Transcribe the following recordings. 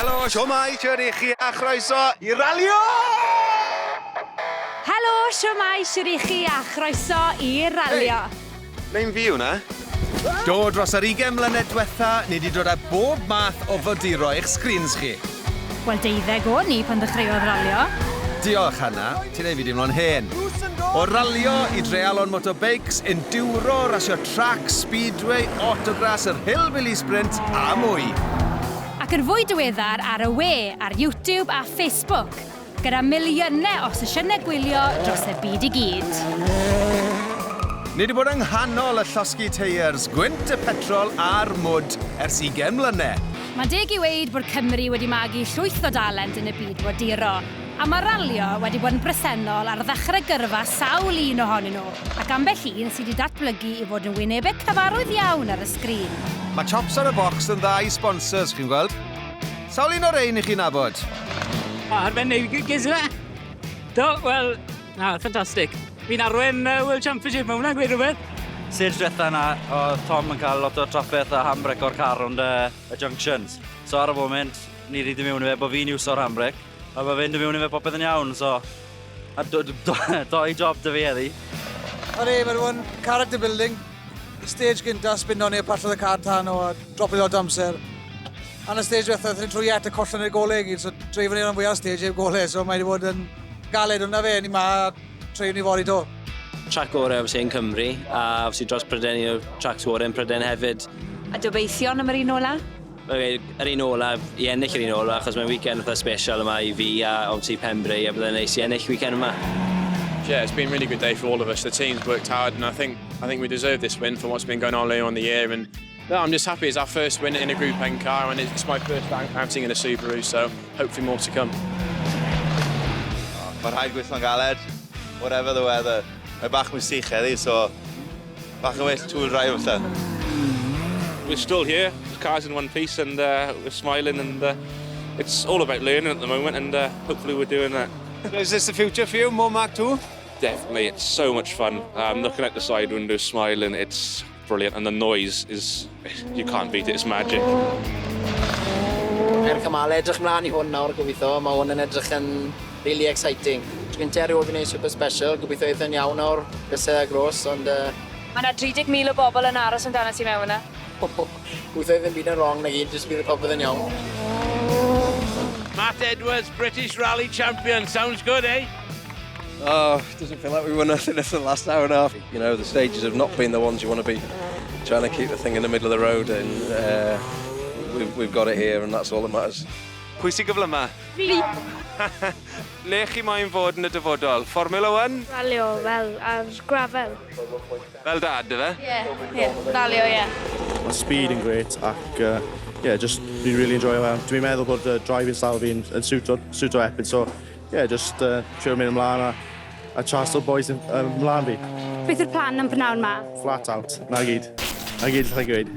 Helo, siwmai, siwr i chi a chroeso i ralio! Helo, siwmai, siwr i chi a chroeso i ralio. Hey, lein fi hwnna. Do, dros yr 20 mlynedd diwetha, ni wedi dod â bob math o foduro i'ch sgrins chi. Wel, deuddeg o'n i pan ddechreuodd ralio. Diolch, Hanna. Ti'n neud fi deimlo'n hen. O ralio i dreialon motobeics, enduro, rasio trac, speedway, autograss, yr hillbilly sprint a mwy. Ac yn fwy diweddar ar y we, ar YouTube a Facebook, gyda miliynau o sesiynau gwylio dros y byd i gyd. Ni wedi bod yng nghanol y llosgi teiers, gwynt y petrol a'r mwd ers 20 mlynedd. Mae'n deg i weud bod Cymru wedi magu llwyth o dalent yn y byd moduro, a mae ralio wedi bod yn bresennol ar ddechrau gyrfa sawl un ohonyn nhw, ac ambell un sydd wedi datblygu i fod yn wynebau cyfarwydd iawn ar y sgrin. Mae Chops ar y Box yn dda i sponsors, chi'n gweld. Sawl un o'r ein i chi'n nabod? O, arbennig, ges i fe? Do, wel, na, ffantastig. Fi'n arwen World Championship, mae hwnna'n gweud rhywbeth. Stage diwetha yna, oedd Tom yn cael lot o trafferth a handbrake o'r car rownd y junctions. So ar y foment, ni wedi mewn i fe bod fi'n iwso'r handbrake, a mae fe'n dod mewn i fe popeth yn iawn, so... A doi job dy fi heddi. Odi, mae rhywun character building. Stage gynta, spinno ni a pallodd y car tan o a dropio lot o amser. A yn y stage diwetha, ni trwy et a collon i'r golau i gyd, so dreifon ni ran fwyaf stage heb golau, so mae wedi bod yn galed hwnna fe, ni ma treiwn ni fory to. Track orau obviously yn Cymru, a obviously dros Prydain, un o'r tracks orau yn Prydain hefyd. A gobeithion am yr un ola? Yr un ola, i ennill yr un ola, achos mae'n weekend eitha special yma i fi a obviously Pembrey, a byddai'n neis i ennill weekend yma. Yeah, it's been a really good day for all of us. The team's worked hard and I think we deserve this win for what's been going on earlier on the year. And no, I'm just happy it's our first win in a Group N car and it's my first outing in a Subaru, so hopefully more to come. Mae rhaid gweithio'n galed, whatever the weather. Mae bach mwy sych heddi, so bach yn well two-wheel drive falle. We're still here, the car's in one piece and we're smiling and it's all about learning at the moment and hopefully we're doing that. Is this the future for you, more Mark II? Definitely, it's so much fun. Looking out the side window, smiling, it's brilliant and the noise is, you can't beat it, it's magic. Mae'r cymalau edrych mlaen i hwn nawr gobeithio. Mae hwn yn edrych yn really exciting. Tro gynta erioed fi'n neud super special, gobeithio eith yn iawn nawr, bysedd a gros, ond Mae yna 30,000 o bobl yn aros amdano ti mewn yna. Gobeithio ddim byd yn wrong na gyd, jyst bydd y popeth yn iawn. Matt Edwards, British Rally Champion. Sounds good, eh? Oh, it doesn't feel like we won nothing for the last hour and a half. The stages have not been the ones you want to be trying to keep the thing in the middle of the road, and we've got it here, and that's all that matters. Pwy sy'n gyflyma? Fi. Le chi moyn fod yn y dyfodol? Formula 1? Ralio fel ar grafel. Fel dad, dy fe? Ie, ralio, ie. Mae speed yn great ac yeah, just dwi'n really enjoy fe. Dwi'n meddwl bod driving style fi'n yn suito Epynt, so yeah, just trio mynd ymlaen a chase the boys yn ymlaen fi. Beth yw'r plan am prynhawn ma? Flat out, na gyd. Na gyd allai gweud.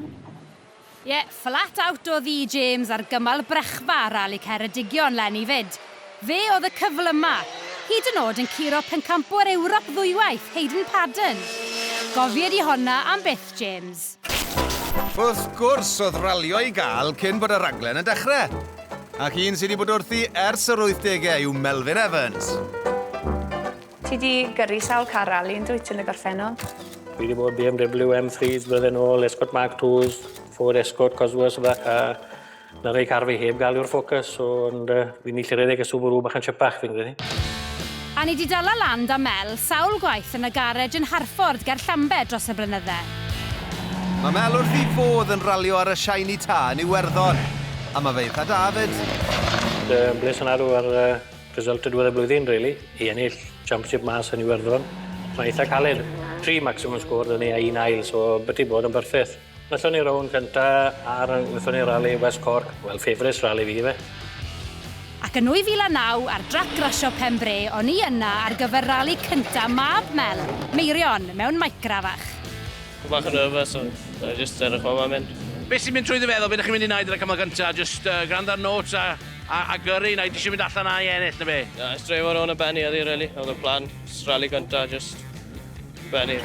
Ie, yeah, flat out o ddi James ar gymal Brechfa Rali Ceredigion 'leni fyd. Fe oedd y cyflyma, hyd yn oed yn curo pencampwr Ewrop ddwywaith, Hayden Paddon. Gofied i honna am byth, James. Wrth gwrs oedd ralio i gael cyn bod y raglen yn dechrau. Ac un sydd wedi bod wrthi ers yr 80au yw Melvyn Evans. Ti di gyrru sawl car rali yn dwyt yn y gorffennol? Fi wedi bod BMW M3s blwyddyn ôl, Escort Mark 2s, Ford Escort, Cosworth, a na rei car fi heb gael yw'r Focus, so, ond fi'n ni redeg y Subaru bach yn chipach fi'n credu. A ni di dala lan da Mel sawl gwaith yn y garej yn Harford ger Llambed dros y blynydde. Mae Mel wrth ei fodd yn ralio ar y shiny ta yn Iwerddon. A mae fe eitha da fyd. Bles yn arw ar result y diwedd y blwyddyn, really, i ennill championship mas yn Iwerddon. Mae'n eitha caled. Tri maximum score dyn ni a un ail, so byti bod yn berffaith. Wnaethon ni rownd cynta ar, wnaethon ni rally West Cork, wel, favourite rally fi fe. Ac yn 2009, ar drac rasio Pembre, o'n i yna ar gyfer rali cynta mab Mel, Meirion, mewn Micra fach. Bach yn nervous, ond just edrych fel mae'n mynd. Beth sy'n mynd trwy dy feddwl, beth ydych chi'n mynd i wneud yn y cymal gyntaf? Just gwrando ar notes a gyrru, neu ti eisiau mynd allan a i ennill, na be? Na, just dreifo rownd y benni heddi, really. Oedd y plan. Just rally gynta, just. benni.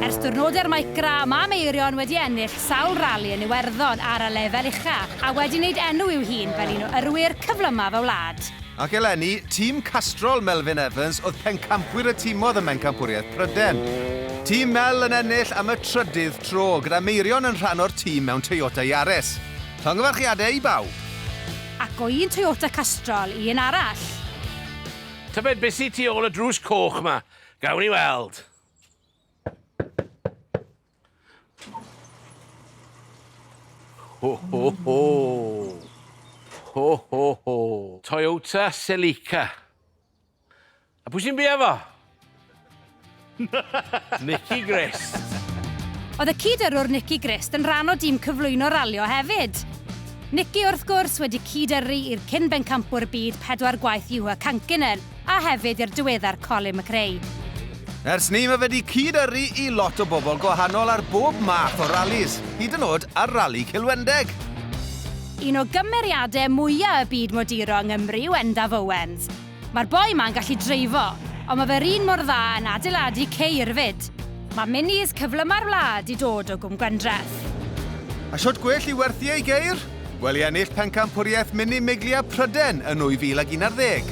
Ers diwrnodau'r Micra, mae Meirion wedi ennill sawl rali yn Iwerddon ar y lefel ucha, a wedi wneud enw i'w hun fel un o yrwyr cyflymaf y wlad. Ac eleni, tîm Castrol Melvyn Evans oedd pencampwyr y timodd ym Mhencampwriaeth Prydain. Tîm Mel yn ennill am y trydydd tro, gyda Meirion yn rhan o'r tîm mewn Toyota Yaris. Llongyfarchiadau i bawb! Ac o un Toyota Castrol i un arall. Tybed beth sy tu ôl y drws coch 'ma? Gawn ni weld. Ho, ho, ho. Ho, ho, ho. Toyota Celica. A pwy sy'n bia fo? Nicky Grist. Oedd y cyd-yrrwr Nicky Grist yn rhan o dîm cyflwyno ralio hefyd. Nicky wrth gwrs wedi cyd-yrru i'r cyn-bencampwr byd pedwar gwaith Juha Kankkunen a hefyd i'r diweddar Colin McRae. Ers 'ny mae fe 'di cyd-yrru i lot o bobl gwahanol ar bob math o ralis, hyd yn oed ar Rali Cilwendeg. Un o gymeriadau mwya' y byd moduro yng Nghymru yw Endaf Owens. Mae'r boi 'ma'n gallu dreifo, ond mae fe'r un mor dda yn adeiladu ceir 'fyd. Mae minis cyflyma'r wlad 'di dod o Gwm Gwendraeth. A shwt gwell i werthu ei geir? Wel i ennill pencampwriaeth Mini Miglia Pryden yn 2011.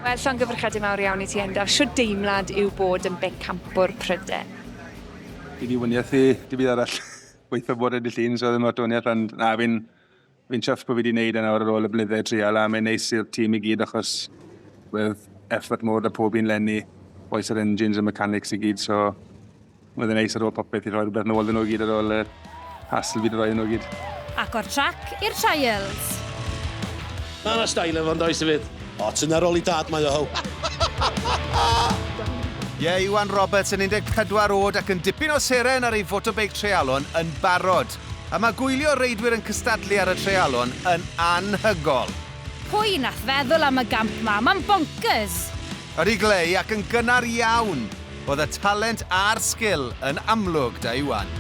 Wel, llongyfarchiadau mawr iawn i ti Endaf. Shwt deimlad yw bod yn bencampwr Pryden? Fi 'di waniaethu dim byd arall. Gweithio bod ennill un, so ddim lot o waniaeth, ond na, fi'n Fi'n chuffed bod fi 'di neud e nawr ar ôl y blynydde trial a mae'n neis i'r tîm i gyd achos wedd effort mowr 'da pob un leni, bois yr engines y mechanics i gyd so wedd e'n neis ar ôl popeth i rhoi rhywbeth nôl iddyn nhw i gyd ar ôl y hassle fi 'di rhoi iddyn nhw i gyd. Ac o'r trac i'r trials. Ma' 'na style efo yndoes hefyd? O, tynna ar ôl i dad mae o how. Ie, Iwan Roberts yn 14 oed ac yn dipyn o seren ar ei fotobeic treialon yn barod. A mae gwylio reidwyr yn cystadlu ar y treialon yn anhygol. Pwy nath feddwl am y gamp 'ma? Ma'n bonkers! Ydy Glei ac yn gynnar iawn. Oedd y talent a'r sgil yn amlwg 'da Iwan.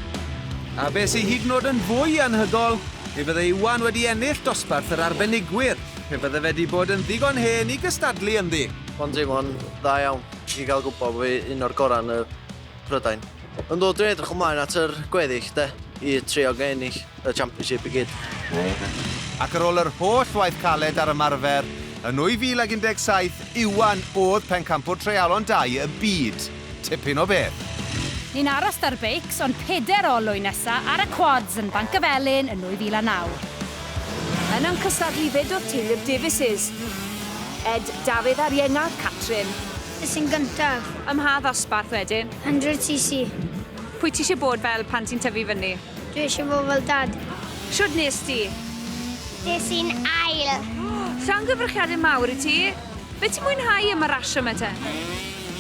A be sy hyd yn oed yn fwy anhygol, mi fydde Iwan wedi ennill dosbarth yr arbenigwyr pe bydde fe 'di bod yn ddigon hen i gystadlu ynddi. Mae'n teimlo'n dda iawn i gael gwybod bod fi un o'r gorau yn y Prydain. Yndw, dwi'n edrych ymlaen at yr gweddill de, i trio ennill y championship i gyd. Ac ar ôl yr holl waith caled a'r ymarfer, yn 2017, Iwan oedd pencampwr treialon 2 y byd. Tipyn o beth. Ni'n aros 'da'r beics, ond peder olwyn nesa ar y quads yn Bancyfelin yn 2009. Yna'n cystadlu 'fyd oedd teulu'r Davises. Ed, Dafydd a'r ienga, Catrin. Es i'n gyntaf. Ym mha ddosbarth wedyn? 100cc. Pwy ti eisiau bod fel pan ti'n tyfu fyny? Dwi eisiau bod fel dad. Shwd nes ti? Des i'n ail. Llongyfarchiadau mawr i ti. Be ti'n mwynhau am y rasio 'ma te?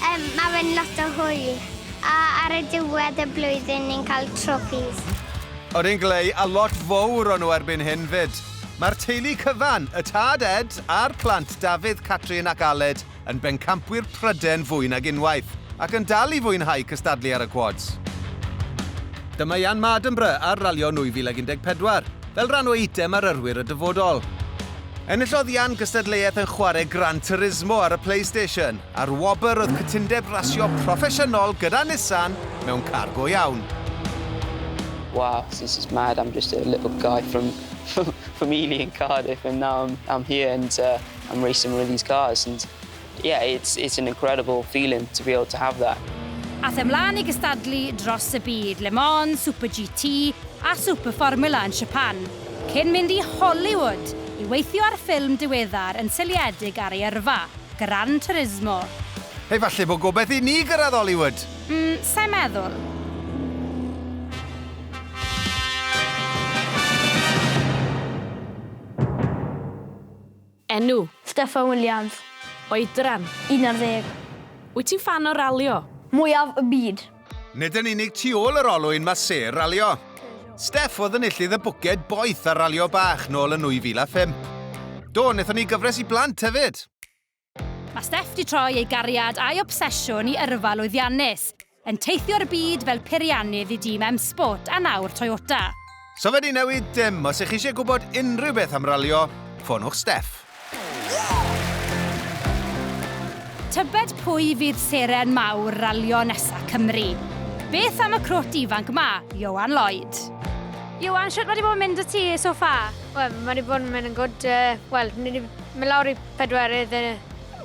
Yym, ma' fe'n lot o hwyl. A ar y diwedd y blwyddyn ni'n cael trophies. Odyn glei, a lot fowr o nhw erbyn hyn 'fyd. Mae'r teulu cyfan, y tad Ed a'r plant Dafydd, Catrin ac Aled, yn bencampwyr Pryden fwy nag unwaith, ac yn dal i fwynhau cystadlu ar y quads. Dyma Jann Mardenborough ar Ralio 2014, fel rhan o eitem ar yrwyr y dyfodol. Enillodd Jann gystadleuaeth yn chwarae Gran Turismo ar y PlayStation, a'r wobr oedd cytundeb rasio proffesiynol gyda Nissan mewn car go iawn. Wow, this is mad. I'm just a little guy from from Ely in Cardiff and now I'm, I'm here and uh, I'm racing one of these cars and yeah, it's, it's an incredible feeling to be able to have that. Ath e mlaen i gystadlu dros y byd, Le Mans, Super GT a Super Formula yn Japan, cyn mynd i Hollywood i weithio ar ffilm diweddar yn seiliedig ar ei yrfa, Gran Turismo. Hei, falle bod gobaith i ni gyrraedd Hollywood! Mm, sai'n meddwl. Enw? Steffan Williams. Oedran? 11. Wyt ti'n ffan o ralio? Mwyaf y byd. Nid yn unig tu ôl yr olwyn mae sêr ralio. Steff oedd enillydd y bwced boeth ar ralio bach nôl yn 2005. Do, wnaethon ni gyfres i blant hefyd. Mae Steff 'di troi ei gariad a'i obsesiwn i yrfa lwyddiannus, yn teithio'r byd fel peiriannydd i dîm M-Sport a nawr Toyota. So fe 'di newid dim, os ych chi eisiau gwybod unrhyw beth am ralio, ffonwch Steff. Tybed pwy fydd seren mawr ralio nesa Cymru? Beth am y crwt ifanc 'ma, Ioan Lloyd? Ioan, shwt mae 'di bod yn mynd 'da ti so far? Wel, mae 'di bod yn mynd yn good. Wel, ni 'di mynd lawr i pedwerydd yn y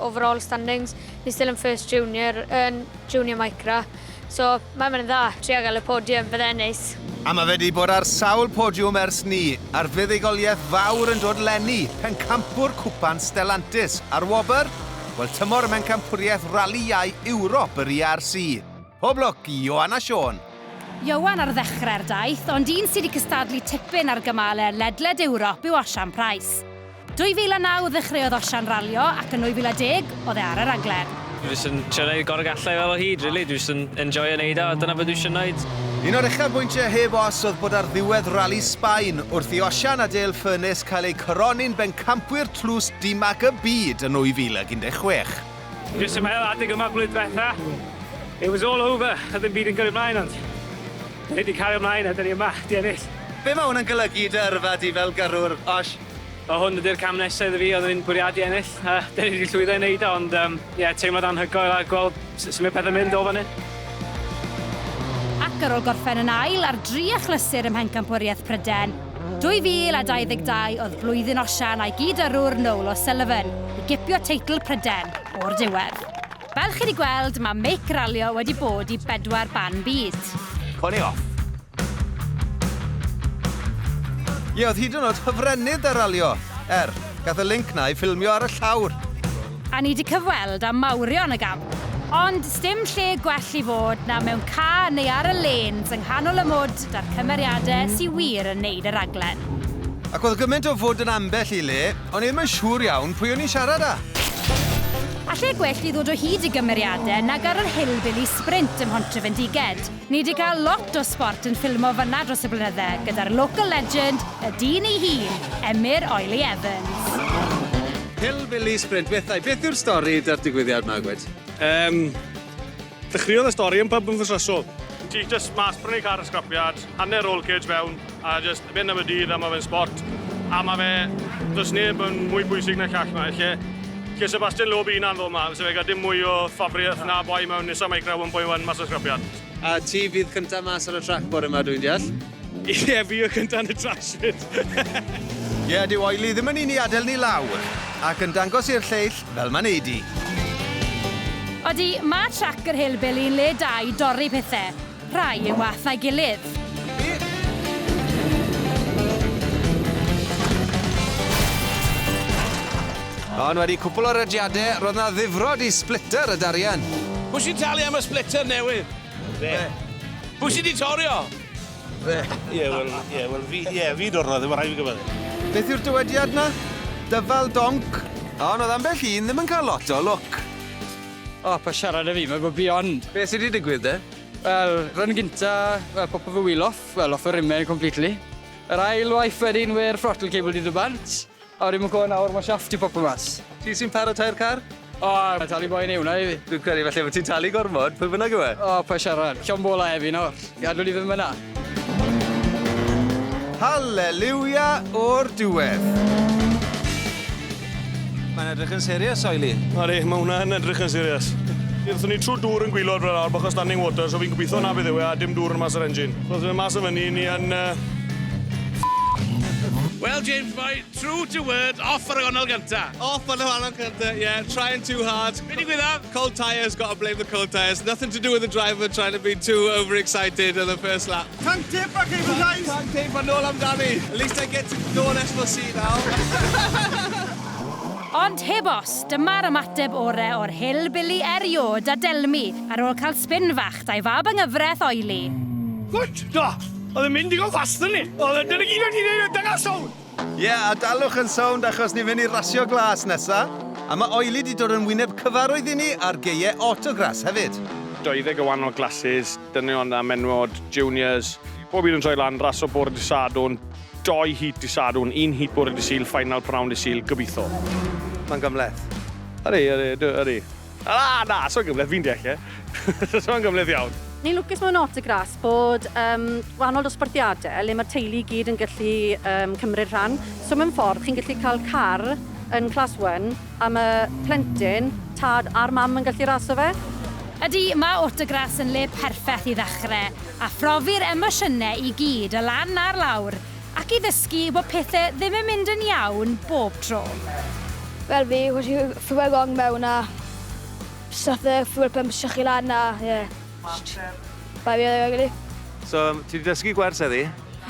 overall standings. Ni still yn first junior, yn junior micra. So, mae'n mynd yn dda. Trio gael y podium, bydde'n neis. A mae fe 'di bod ar sawl podiwm ers 'ny, a'r fuddugoliaeth fawr yn dod 'leni, pencampwr Cwpan Stellantis, a'r wobr? Wel, tymor ym Mhencampwriaeth Rali Iau Ewrop yr ERC. Pob lwc i Ioan a Siôn! Ioan ar ddechrau'r daith, ond un sy 'di cystadlu tipyn ar gymalau ledled Ewrop yw Osian Pryce. 2009 ddechreuodd Osian ralio ac yn 2010 oedd e ar y raglen. Dwi jyst yn trio neud gorau gallai fel o hyd rili, dwi jyst yn enjoio neud o a dyna be dwi isio neud. Un o'r uchafbwyntiau heb os oedd bod ar ddiwedd Rali Sbaen wrth i Osian a Dale Furniss cael eu coroni'n bencampwyr tlws DMACK y byd yn 2016. Jyst yn meddwl adeg yma blwyddyn dwetha, it was all over, oedd ddim byd yn gyrru mlaen ond ni 'di cario mlaen a 'dyn ni yma, 'di ennill. Be mae hwn yn golygu i dy yrfa di fel gyrrwr, Osh? Wel hwn ydy'r cam nesa iddo fi, oeddwn i'n bwriadu ennill a 'dyn ni 'di llwyddo i neud o ond yym ie teimlad anhygoel a gweld su' su' mae pethe'n mynd o fan 'yn. Ac ar ôl gorffen yn ail ar dri achlysur ym Mhencampwriaeth Pryden, 2022 oedd blwyddyn Osian a'i gyd-yrrwr Noel O'Sullivan i gipio teitl Pryden o'r diwedd. Fel chi 'di gweld, mae meic ralio wedi bod i bedwar ban byd. Coni off! Ie, oedd hyd yn oed hofrennydd 'da ralio. Er, gath y link 'na ei ffilmio ar y llawr. A ni 'di cyfweld â mawrion y gamp. Ond sdim lle gwell i fod na mewn ca neu ar y lanes yng nghanol y mwd 'da'r cymeriade sy wir yn neud y raglen. Ac oedd gymaint o fwd yn ambell i le, o'n i ddim yn siŵr iawn pwy o'n i'n siarad â. A lle gwell i ddod o hyd i gymeriade nag ar yr Hillbilly Sprint ym Mhontrhyfendiged. Ni 'di cael lot o sbort yn ffilmo fan'na dros y blynydde, gyda'r local legend, y dyn ei hun, Emyr Oily Evans. Hillbilly Sprint, bethau, beth yw'r stori 'da'r digwyddiad 'ma, gwed? Yym, ddechreuodd y stori yn pub yn Ffostrasol. Ti jyst mas prynu car y scrapyard, hanner roll cage fewn, a jyst mynd am y dydd a ma' fe'n sport. A ma' fe, does neb yn mwy bwysig na llall 'ma, lle lle Sebastian Loeb 'i hunan ddod 'ma, fyse fe gael dim mwy o ffafriaeth na boi mewn Nissan Micra 1.1 mas o'r scrapyard. A ti fydd cynta mas ar y trac bore 'ma dwi'n deall? Ie, fi yw'r cynta yn y trac 'fyd. Ie, dyw Oily ddim yn un i adael ni lawr, ac yn dangos i'r lleill fel ma'n neud i. Odi, ma' trac yr Hillbilly'n le da i dorri pethe. Rhai yn wath na'i gilydd. Ond wedi cwpwl o rediade, roedd 'na ddifrod i splitter y darian. Pwy sy'n talu am y splitter newydd? Fe. Pwy sy 'di torri o? Fe. Ie, wel, ie, wel, fi, ie, fi dorrodd e, ma' rhaid fi gyfadde. Beth yw'r dywediad 'na? Dyfal donc. Ond oedd ambell un ddim yn cael lot o lwc. O, pa siarad â fi, mae bod beyond. Be sy 'di digwydd de? Wel, run gynta, wel, popo fy wheel off, wel, off y rimau completely. Yr ail waith wedyn, we'r throttle cable 'di dod bant. A wedyn ma'n cofio nawr, mae shaft 'di popo mas. Ti sy'n paratoi'r car? O, mae talu boi neu hwnna i fi. Dwi'n credu falle bod ti'n talu gormod, pwy bynnag yw e. O, pa siarad. Llond bol a hefi nawr. Gadw ni ddim yna. Haleliwia o'r diwedd. Mae'n edrych yn serious, Oily. Odi, mae hwnna yn edrych yn serious. Aethon ni trwy dŵr yn gwylod fel awr, bach o standing water, so fi'n gobeithio na beth yw e, a dim dŵr yn mas o'r engine. So, os mas o fyny, ni yn... Well, James boy, true to word, off ar y gornel gynta. Off ar y gornel gynta, yeah, trying too hard. Be digwyddodd? Cold tyres, got to blame the cold tyres. Nothing to do with the driver trying to be too overexcited on the first lap. Tank tape a cable ties! Tank tape a nôl amdani. At least I get to go on S4C now. Ond heb os, dyma'r ymateb ore o'r Hillbilly eriod a Delmi ar ôl cael spin fach 'da'i fab yng nghyfraith Oily. What? Do! Oedd e'n mynd digon fast na ni. Oedd e, dyna gyd o'n i'n neud, dangos sownd! Ie, yeah, a dalwch yn sownd achos ni'n mynd i rasio glas nesa. A mae Oily 'di dod yn wyneb cyfarwydd i ni ar geie autograss hefyd. 20 o wahanol classes, dynion a menywod, juniors. Pob un yn troi lan, ras o bore dy Sadwrn, doi heat dy Sadwrn, un heat bore dy Sul, final prynhawn dy Sul, gobeithio. Mae'n gymhleth. Ydy, ydy, ydy. Na, na, so'n gymhleth, fi'n deall e. So'n gymhleth iawn. Ni'n lwcus mewn autograss bod wahanol dosbarthiadau le mae'r teulu i gyd yn gallu cymryd rhan. So mewn ffordd, chi'n gallu cael car yn class 1 a mae plentyn tad a'r mam yn gallu raso fe. Ydy, mae Autograss yn le perffaith i ddechrau, a phrofi'r emosiynau i gyd, y lan a'r lawr, ac i ddysgu bod pethau ddim yn mynd yn iawn bob tro. Fel fi, wedi fuel gong mewn a sath y fuel pump sychu lan a, ie. Bai fi oedd e, So, ti wedi dysgu gwers heddi?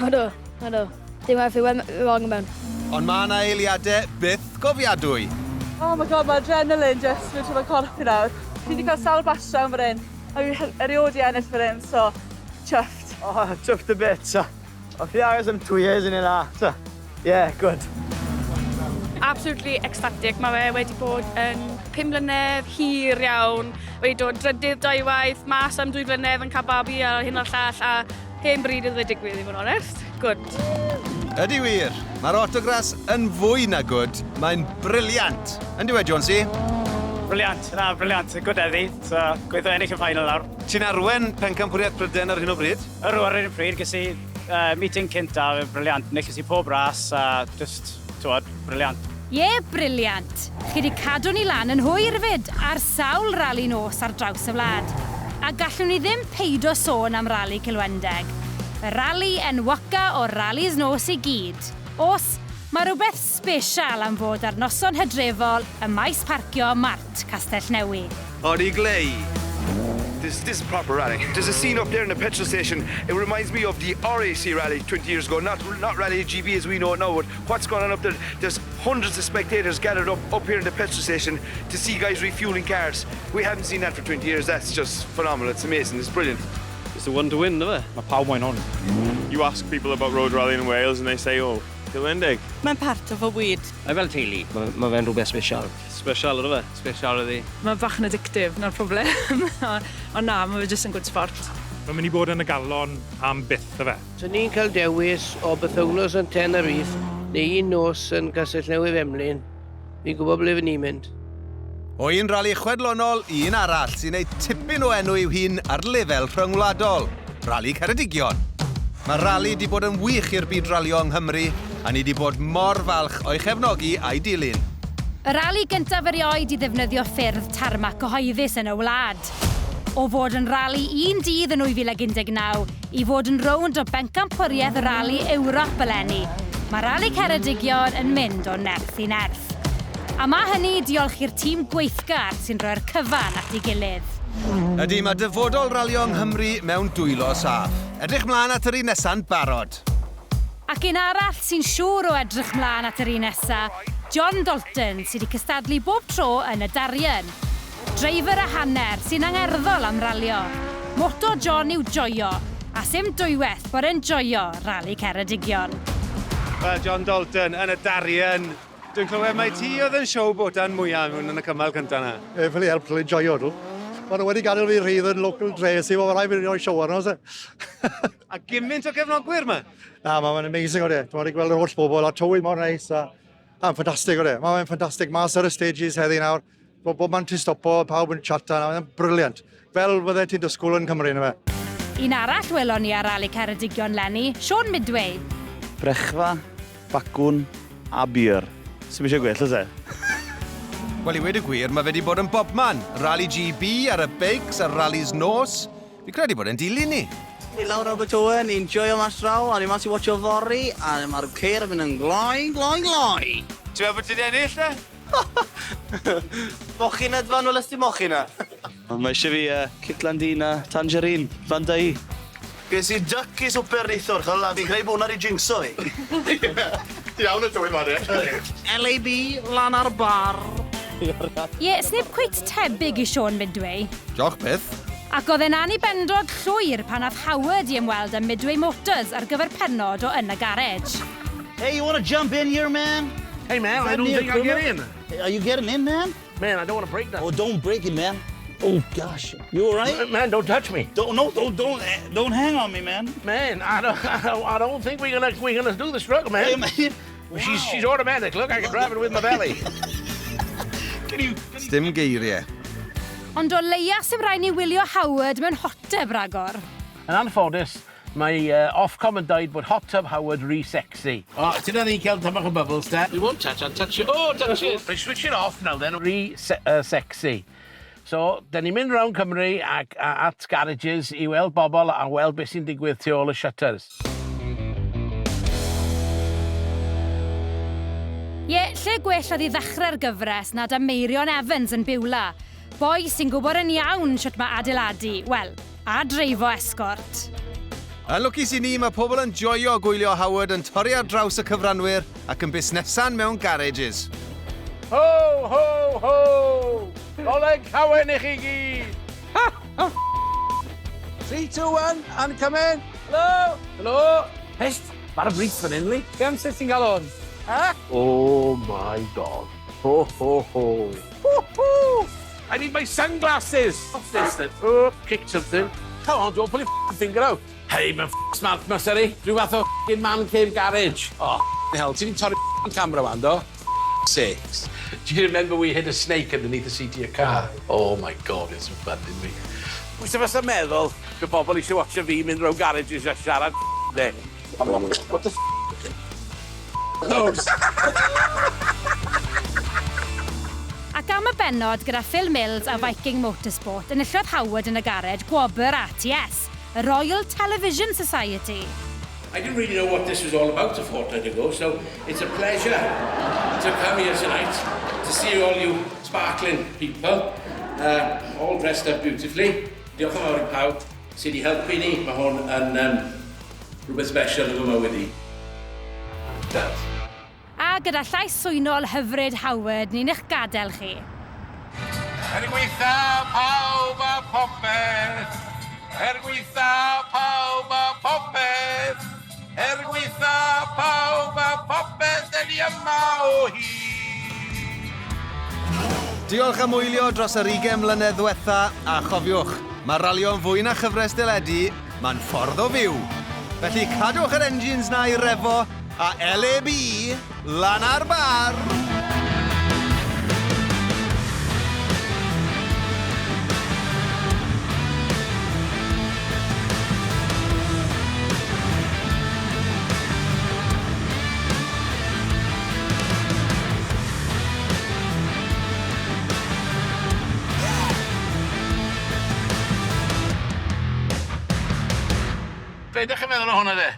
Ydw, ydw. Dim mae fuel wrong mewn. Ond mae yna eiliadau byth gofiadwy. Oh my god, mae adrenaline just mynd trwy fy corff i nawr. Fi wedi cael sawl basio yn fan hyn, a fi erioed i ennill fan hyn, so chuffed. Oh, chuffed a bit. So, fi aros am 2 years in yna. So, yeah, good. Absolutely ecstatic. Mae fe wedi bod yn 5 mlynedd hir iawn. Wedi dod drydydd dwywaith, mas am 2 flynedd yn cael babi a hyn o'r llall, a hen bryd iddo fe digwydd i fod yn onest. Good. Ydy wir, mae'r Autograss yn fwy na good, mae'n brilliant. Yn dweud, Jonesy? Brilliant, na, brilliant. Good heddi. So, gweithio ennill y final nawr. Ti'n arwen pencampwriaeth Prydain ar hyn o bryd? Yr ar hyn o bryd, ges i meeting cynta, brilliant. Nilles i pob ras a just, t'wod, brilliant. Ie, yeah, brilliant. Chi wedi cadw ni lan yn hwyr fyd ar sawl rali nos ar draws y wlad. A gallwn ni ddim peido sôn am rali Cilwendeg. Y rali enwoca o'r ralis nos i gyd. Os, mae rhywbeth special am fod ar noson hydrefol y maes parcio Mart Castell Newi. Odi Glei. This is proper rally. There's a scene up there in the petrol station. It reminds me of the RAC rally 20 years ago. Not Rally GB as we know it now, but what's going on up there? There's hundreds of spectators gathered up here in the petrol station to see guys refueling cars. We haven't seen that for 20 years. That's just phenomenal. It's amazing. It's brilliant. It's the one to win, isn't it? Mae pawb moyn hwn. You ask people about road rally in Wales and they say, "Oh, Cilwendeg." Mae'n part o fywyd. Mae fel teulu. Mae ma fe'n rhywbeth special. Special, ydy fe? Special ydy. Mae bach yn addictive, na'r problem. Ond na, mae fe jyst yn good sport. Mae'n mynd i bod yn y galon am byth, y fe. So ni'n cael dewis o bythewnos yn Tenerife neu un nos yn Castell Newydd Emlyn. Fi'n gwybod ble fy ni'n mynd. O un rali chwedlonol i un arall sy'n neud tipyn o enw i'w hun ar lefel rhyngwladol, Rali Ceredigion. Mae rali wedi bod yn wych i'r byd ralio yng Nghymru a ni wedi bod mor falch o'i chefnogi a'i dilyn. Y rali gyntaf erioed i ddefnyddio ffyrdd tarmac cyhoeddus yn y wlad. O fod yn rali un dydd yn 2019 i fod yn rownd o bencampwriaeth rali Ewrop eleni, mae Rali Ceredigion yn mynd o nerth i nerth. A mae hynny diolch i'r tîm gweithgar sy'n rhoi'r cyfan at ei gilydd. Ydy, mae dyfodol ralio yng Nghymru mewn dwylo saff. Edrych mlaen at yr un nesa'n barod. Ac un arall sy'n siŵr o edrych mlaen at yr un nesa, John Dalton, sydd wedi cystadlu bob tro yn y Darian. Dreifer a hanner sy'n angerddol am ralio. Motto John yw joio, a sim dwywaith bod e'n joio Rali Ceredigion. Wel, John Dalton yn y Darian. Dwi'n clywed mai ti oedd yn showboatan mwyaf mewn yn y cymal cyntaf yna. E, ffili help trwy joio nhw. Maen nhw wedi gadael fi rhydd yn local dre, sy'n bod rhaid fi roi show arno, se. A gymaint o gefnogwyr yma? Na, mae'n amazing o de. Dwi'n wedi gweld yr holl bobl a tywydd mor neis a... A'n ffantastig o de. Mae'n ffantastig mas ar y stages heddi nawr. Bob, bob man ti'n stopo, pawb yn chata, mae'n brilliant. Fel fydde ti'n dysgwyl yn Cymru, yna fe. Un arall welon ni ar Rali Ceredigion leni, Sean Midway. Brechfa, bacwn a beer. Sy'n eisiau gwell, oes e? Wel, i weud y gwir, mae fe wedi bod yn bobman. Rally GB ar y beics, ar rallies nos. Fi credu bod e'n dilyn ni. Ni lawr Abertawe, ni'n joio mas draw, a ni mas i watcho fory, a mae'r ceir yn mynd yn gloi, gloi, gloi. Ti'n meddwl bod ti'n ennill, e? Mochyn edfan, wel ysdi mochyn na? Mae eisiau fi Kitlandina Tangerine, fan da i. Ges i duck i swper neithwr, chol, a fi'n credu bod hwnna di jinxo fi. Iawn y tywydd fan e. LAB, lan ar bar. Ie, yeah, sneb cweit tebyg i Sean Midway. Diolch byth. Ac oedd e'n anibendod llwyr pan ath Howard i ymweld â Midway Motors ar gyfer pennod o Yn y Garej. Hey, you want to jump in here, man? Hey, man, Is I that don't near think I'll get equipment? in. Are you getting in, man? Man, I don't want to break nothing. Oh, don't break it, man. Oh gosh, you all right? Man, don't touch me. Don't no, don't hang on me, man. Man, I don't think we're gonna do this truck, man. Hey, man. She's automatic. Look, I can drive it with my belly. Sdim geiriau. Ond o leia sy'n rhaid ni wylio Howard mewn hot tub ragor. Yn anffodus, Mae Ofcom yn dweud bod Hot Tub Howard rhy sexy. O, ti'n ni'n cael tamach o bubbles, te? We won't touch, I'll touch it. Oh, touch it! I switch it off now then. Rhy se sexy. So, da ni'n mynd round Cymru ac a, at garages i weld bobl a weld beth sy'n digwydd tu ôl y shutters. Ie, lle gwell oedd i ddechrau'r gyfres na 'da Meirion Evans yn Beulah. Boi sy'n gwybod yn iawn shwt mae adeiladu, wel, a dreifo Escort. Yn lwcus i ni, mae pobl yn joio gwylio Howard yn torri ar draws y cyfranwyr ac yn busnesan mewn garages. Ho, ho, ho! Dolig llawen i chi gyd! Ha! Oh, 3, 2, 1, and come in! Hello! Hello! Hest, mae'r brief fan hyn, Lee. Be amser ti'n gael hwn? Ha? Oh my God. Ho, ho, ho. Ho, ho! I need my sunglasses! What's this then? Oh, kicked something. Come on, don't pull your finger out. Hey, mae'n smart ma, seri. Rhyw fath o f***ing man cave garage. Oh, hell, ti 'di torri camera wan, do? Sakes. Do you remember we hid a snake underneath the seat of your car? Oh my God, it's so fun, didn't we? Pwy sy'n fysa meddwl bod bobl eisiau watcha fi mynd round garages a siarad ne? What the f***? Knows? Ac am y bennod gyda Phil Mills a Viking Motorsport, enillodd Howard yn y garej gwobr RTS, y Royal Television Society. I didn't really know what this was all about a fortnight ago, so it's a pleasure to come here tonight to see all you sparkling people, all dressed up beautifully. Diolch yn fawr i pawb sydd wedi helpu ni. Mae hwn yn rhywbeth special yn fy mywyd i. Dad. A gyda llais swynol hyfryd Howard, ni'n eich gadael chi. Er gweitha pawb a popeth, er gweitha pawb a popeth, er gweitha pawb a popeth, dyn ni yma o hyd. Diolch am wylio dros yr 20 mlynedd ddiwetha, a chofiwch, mae ralio'n fwy na chyfres deledu, mae'n ffordd o fyw. Felly cadwch yr engines na i refo a LAB lan ar bar! Be ydych chi'n meddwl o hwnna de?